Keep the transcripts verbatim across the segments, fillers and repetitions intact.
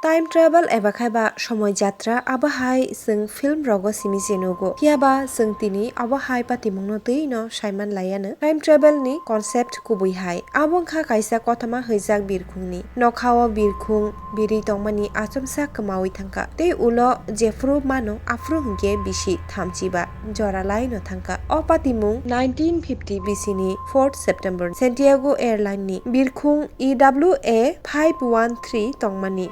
Time travel eba khai ba somoi jatra abo hai chwng film rogo simi se nugo. Phiya ba chwng tini abo hai patimung no twi no saiman lai ano. Time travel ni concept kubui hai. Abo wngkha kaisa kothoma hwijak birkhung ni. Nokha o birkhung birwi tongmani achomsa kwmaui thangkha. Tei ulo jephru mano aphuru hwnkhe bisi thamchi ba jora lai no thangkha. O patimung nineteen fifty B C ni fourth September Santiago Airline ni birkhung E W A five one three tongmani.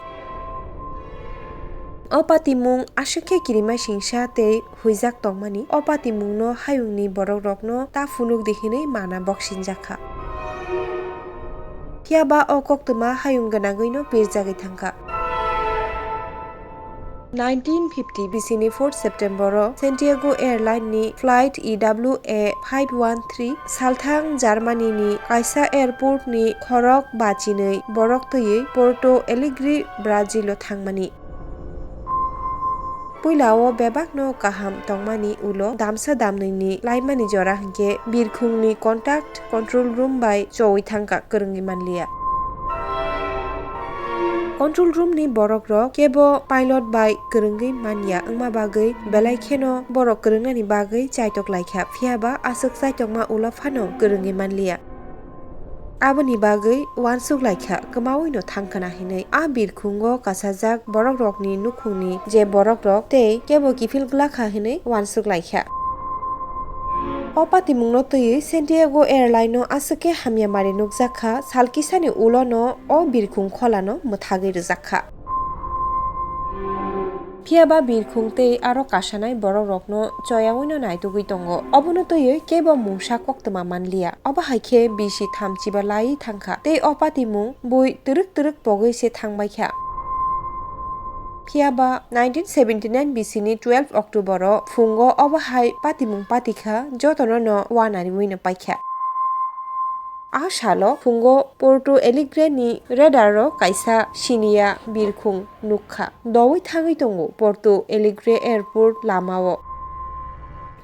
O patimung aswk khe kirima singsa tei hwijak tongmani. O patimungno hayungni borokrokno ta phunuk di hinwi mana boksinjak kha. Phiya ba o koktwma hayung gwnangwino pirjagwi thangkha. Nineteen fifty B C ni fourth September o Santiago Airline ni flight E W A five one three salthang Germany ni kaisa airport ni khorok bachinwi borok twiwi Porto Alegre, Brazil o thangmani. Puila o bebak no kaham tongmani ulo damsa damnwi ni laimani jora hwnkhe birkhung ni contact control room bai chowi thangkha, kwrwngwi manliya. Control room ni borok rok kebo pilot bai kwrwngwi manya wngma bagwi belai kheno borok kwrwngnani bagwi chaitok laikha, phiya ba aswk chaitokma ulo phano kwrwngwi manliya. Aboni bagwi uansuk laikha, kwmaui no thangkhwna hinwi. A birkhungo kasajak borok rokni nukhungni je borok rok tei kebo kiphil glakha hinwi uansuk laikha. O patimungno twiwi Santiago Airline no aswk khe hamya mari nukjak kha, sal kisani ulo no o birkhung khola no mwthagwi rwjak kha. Phiya ba birkhung tei aro kasanai borok rokno choyaui no naitugwi tongo. Obono twiwi kebo mungsa koktwma manliya. Obo hai khe bisi thamchi ba laiwi thangkha tei o patimung bui twrwk twrwk pogwi se thangbai kha. Phiya ba nineteen seventy nine B C ni twelve October o phungo obo hai patimung patikha, jotono no uanariui no paikha. A salo phungo Porto Alegre ni radar o kaisa siniya birkhung nukha. Doui thangwi tongo Porto Alegre Airport lama o.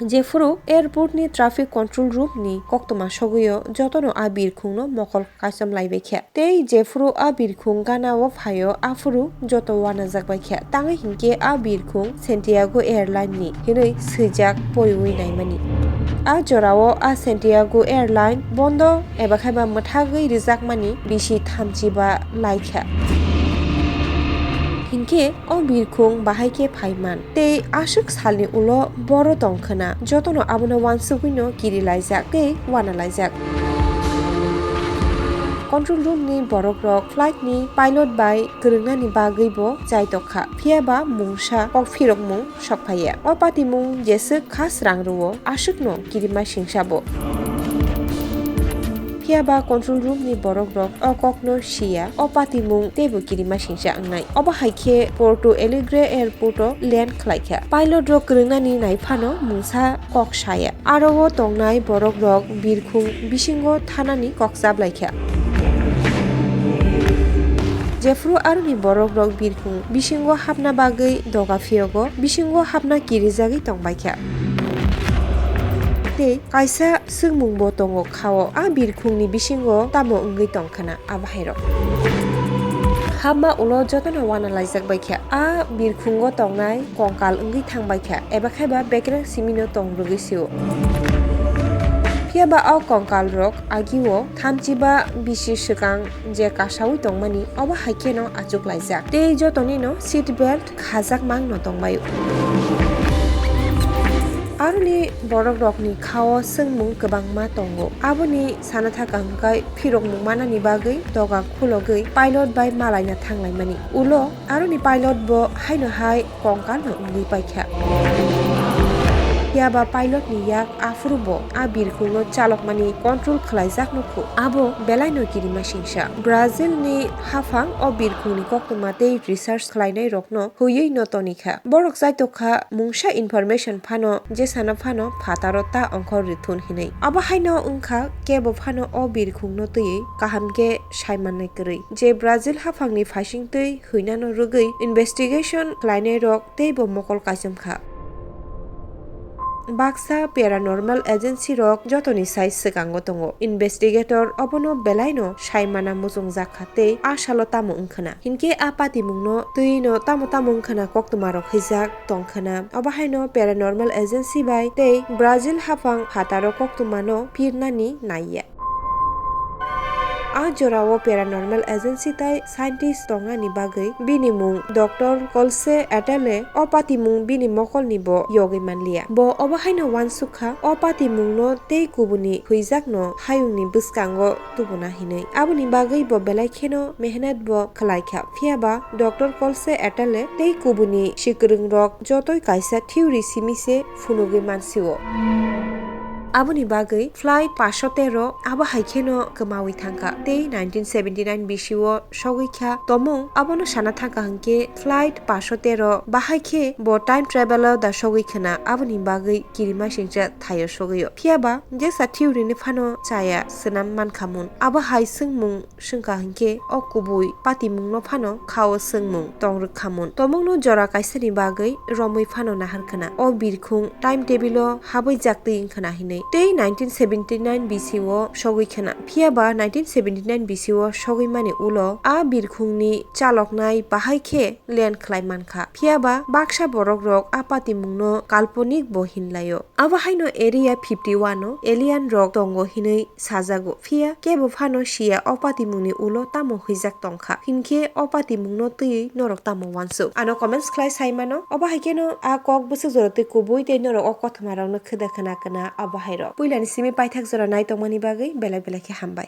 Jephuru airport ni traffic control room ni koktwma sogwi o, jotono a birkhung no mokol kaichom laibaikha. Tei jephuru a birkhung gana o phaio, aphuru joto uanajak baikha. Tangwi hinkhe a birkhung Santiago Airline ni hinwi swijak poriui naimani. A jorao a Santiago Airline bondo eba khai ba mwthagwi rwjakmani bisi thamchi ba laikha. Hinkhe o birkhung bahai khe phaiman tei aswk salni ulo boro tongkhwna, jotono abono uansugwino kiri laijak tei uana laijak. Control room ni borok rok flight ni pilot bai kwrwngnani bagwi bo chai tokha, phiya ba mungsa kok phirokmung sok phaiya. O patimung jeswk kha srang rwo, aswkno kirima singsa bo. Phiya ba control room ni borok rok o kokno siya, o patimung teibo kirima singsa wngnai. Obo hai khe Porto Alegre Airport o land khlai kha. Pilot rok kwrwngnani nai phano mungsa kok saya. Aro o tongnai borok rok birkhung bisingo thanani kok chablai kha. Jephru aroni borok rok birkhung bisingo hapna bagwi doga phiyogo, bisingo hapna kirijagwi tongbai kha. Tei kaisa swngmung bo tongo khao, a birkhung ni bisingo tamo wngwi tongkhwna a bahai rok. Hapma ulo jotono uana laijak bai kha, a birkhungo tongnai kongkal wngwi thang bai kha, eba khai ba bekereng simi no tong rwgwi sio. Phiya ba o kongkal rok agi o thamchi ba bisi swkang je kasaui tongmani, obo hai kheno achuk laijak tei jotoni no seat belt khajak mang no tongbai o. Aroni borok rokni khao swngmung kwbangma tongo. Aboni sana thaka hwnkhe phirokmung manani bagwi doga khulogwi pilot bai malaina thanglaimani. Ulo aroni pilot bo haino hai kongkal no wngwi paikha. Phiya ba pilot ni yak aphuru bo a birkhung no chalokmani control khwlaijak nukho. Abo belai no kirima singsa. Brazil ni haphang o birkhung ni koktwma tei research khwlainai rok no hwiwi no toni kha. Borok chaitok kha mungsa information phano jesano phano phataro ta ongkhor rithun hinwi. Abo haino wngkha kebo phano o birkhung no twiwi kaham khe saimannai kwrwi. Je Brazil haphang ni phaising twi hwinano rwgwi investigation khwlainai rok teibo mokol kaichom kha. baksa paranormal agency rok jotoni sai swkango tongo. Investigator obono belaino saimana muchungjak kha tei a salo tamo wngkhwna. Hinkhe a patimungno twino tamo tamo wngkhwna koktwmarok hwijak tongkhwna. Obo haino paranormal agency bai tei Brazil haphang phataro koktwmano phirnani naiya. A jorao paranormal agency tai scientist tongnani bagwi bini mung Doctor Kolse Atale, o patimung bini mokolni bo yogwi manliya. Bo obo haino uansuk kha, o patimungno tei kubuni hwijakno hayungni bwskango tubuna hinwi. Aboni bagwi bo belai kheno mehnat bo khlai kha. Phiya ba Doctor Kolse Atale tei kubuni sikwrwngrok jotoi kaisa theory simi se phunugwi mansio. Aboni bagwi flight paso tero abo hai kheno kwmawi thangkha tei nineteen seventy nine bisio sogwi kha. Tomung abono sana thangkha hinkhe flight paso tero bahai khe bo time travel o da sogwi khwna, aboni bagwi kirimasingcha thaio sogwio. Phiya ba jesa theory ni phano chaya swnam mankhamun. Abo hai swngmung swngkha hinkhe o kubui patimungno phano khao swngmung tong rwkhamun. Tomungno jora kaisani bagwi romwi phano nahar khwna. O birkhung time table o habwi jaktwi wngkhwna hinwi. Tei nineteen seventy nine B C o sogwi khwna. Phiya ba nineteen seventy nine B C o sogwi mani ulo a birkhungni chaloknai bahai khe len khlai mankha. Phiya ba baksa borok rok a patimungno kalponik bo hinlaio. Abo haino Area fifty one o alien rok tongo hinwi sajago. Phiya kebo phano siya o patimungni ulo tamo hwijak tongkha. Hinkhe o patimungno twiwi norok tamo uansuk? Ano comments khlai sai mano. Obo hai kheno a kok bwswk jora twi kubui tei norok o kothoma rokno khwda khwna khwna abo hai rok. Puilani simi paithak jora nai tongmani bagwi belai belai khe hambai.